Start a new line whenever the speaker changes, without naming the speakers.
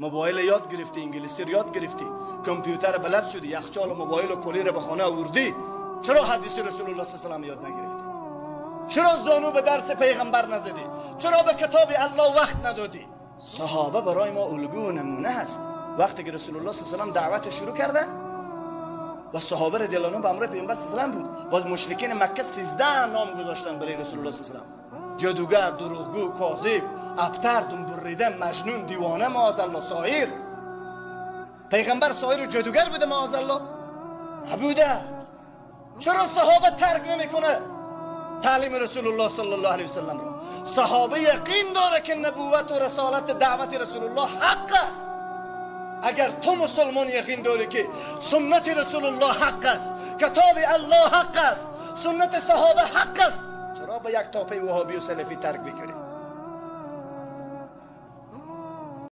موبایل یاد گرفتی، انگلیسی رو یاد گرفتی، کامپیوتر بلد شدی، یخچال و موبایل و کلی رو به خانه آوردی، چرا حدیث رسول الله صلی الله علیه و یاد نگرفتی؟ چرا زانو به درس پیغمبر نزدی؟ چرا به کتاب الله وقت ندادی؟ صحابه برای ما الگو و نمونه هست. وقتی که رسول الله صلی الله علیه و دعوت شروع کردن و صحابه رضی الله عنهم به امر پیغمبر صلی الله علیه و بود، باز مشرکین مکه 13 نام گذاشتن برای رسول الله صلی الله علیه و، جادوگر، دروغگو، کاذب، ابتر، دم بریده، مجنون، دیوانه، معاذ الله، ساحر. پیغمبر ساحر و جادوگر بوده؟ معاذ الله نبوده. چرا صحابه ترک نمیکنه تعلیم رسول الله صلی الله علیه و سلم را؟ صحابه یقین داره که نبوت و رسالت دعوت رسول الله حق است. اگر تو مسلمان یقین داری که سنت رسول الله حق است، کتاب الله حق است، سنت صحابه حق است، چرا به یک تاپه وهابی و سلفی ترک میکنی؟